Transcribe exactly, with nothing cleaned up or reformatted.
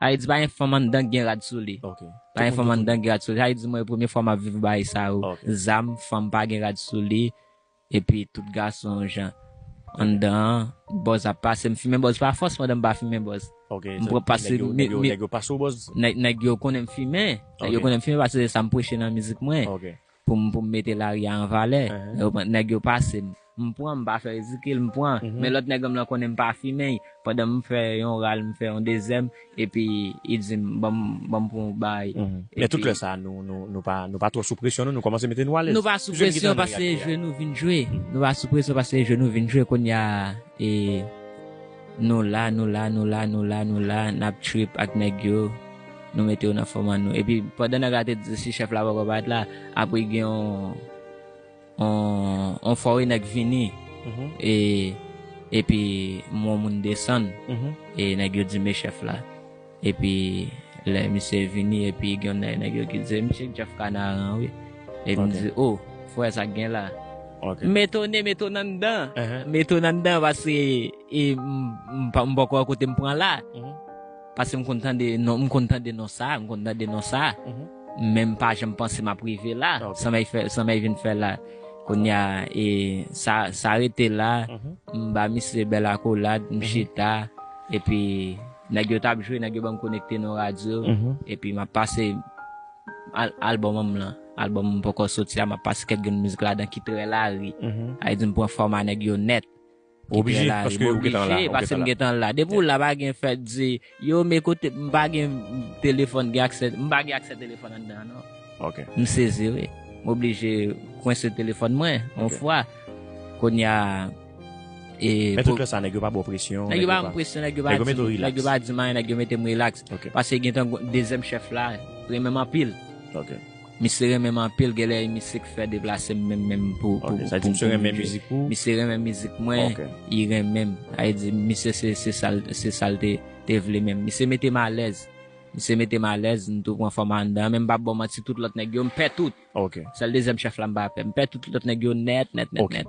Sa vle di pa gen fanm anndan ki gen rad sou li. Ok. Pa gen fanm anndan ki gen rad sou li. Sa vle di mwen premye fwa m ap viv bagay sa yo. Ok. Zam, fanm pa gen rad sou li. Epi tout gason yon jan. Anndan an, bòz ap pase, m fimen bòz pa fòs pandan m pa fimen bòz. Ok. M pran pase Nèg yo, mi- nèg yo, mi- nèg yo pase w bòz. Nèg, nèg yo konnen m fimen. Nèg yo Ok. konnen m fimen paske se sa m preche nan mizik mwen. Ok. Pou m, pou m mete lari a an valè. Uh-huh. Nèg yo pran- Nèg yo pase m. M pran, m pa fè ridikil, m pran. Mhm. Men lòt nèg yo m nan konnen m pa fimen. Pandan m fè yon ral, m fè yon dezyèm, epi li di m, ban m, ban m pou yon bay. Mhm. Men tout lè sa, nou, nou, nou pa, nou pa twò sou presyon, nou, nou kòmanse mete nou alèz. Nou pa sou presyon paske jwe nou vin jwe. Nou pa sou presyon paske jwe nou vin jwe. Kounye a, e, nou la, nou la, nou la, nou la, nou la, n ap trip ak nèg yo. Nou mete yo nan fòm an nou. Epi, pandan nèg la te di si chèf la poko parèt la, apre gen yon, yon, yon fòre nèg vini. Mhm. E, epi, m wè yon moun desann. Mhm. E nèg yo di men chèf la. Epi, lè misye vini, epi gen yon nèg, nèg yo ki di, "Misye Jeff Kanaran, wi." Epi m Ok. di, "Oh, frè, sa k gen la?" Ok. M etone, m etone anndan. Uh-huh. M etone anndan paske e, m, m, pa- m poko wè kote m pran la. Mhm. Paske m konn tande non, m konn tande non sa, m konn tande non sa. Mhm. Men m pa janm panse m ap rive la. Ok. Sa m fè, sa m vin fè la. Kounye a, e, sa, sa rete la. Mhm. M ba misye bèl akolad, m chita. Epi, nèg yo t ap jwe, nèg yo ban m konekte nan radyo. Mhm. Epi, m ap pase al, albòm an m lan. Albòm m poko soti a, m ap pase kèk grenn mizik ladan ki trè lari. Mhm. Sa vle di m pran fòma nèg yo nèt. Ki Oblije, trè lari. paske M ou gentan la, oblije, ou paske gentan m la. Gentan la. Depi ou la, pa gen fè di, yo, men kote, m pa gen telefòn, gen aksè, m pa gen aksè telefòn anndan, non. Ok. M sezi, wi. M oblije kwense telefòn mwen, yon Ok. fwa. Kounye a, e, Men pou- tout lè sa, nèg yo pa ba w presyon. Nèg yo pa ban m presyon, nèg yo pa Nèg yo di- mete w nèg yo relax. pa di m anyen, nèg yo mete m relax. Ok. Paske gentan gwo- dezyèm chèf la, renmen m anpil. Ok. Misye renmen m anpil, genlè e misye k fè deplase m menm, menm pou, pou, Ok. Sa di pou- misye pou renmen bouge. Mizik ou? Misye renmen mizik mwen, Ok. li renmen m. Sa vle di, misye se, se sa l, se sa l te, te vle menm. Misye mete m alèz. Misye mete m alèz, m tou pran fòm anndan, men m p ap ba w manti, tout lòt nèg yo, m pè tout. Ok. Sèl dezyèm chèf la m pa pè. M pè tout lòt nèg yo nèt, nèt, nèt, Ok. nèt.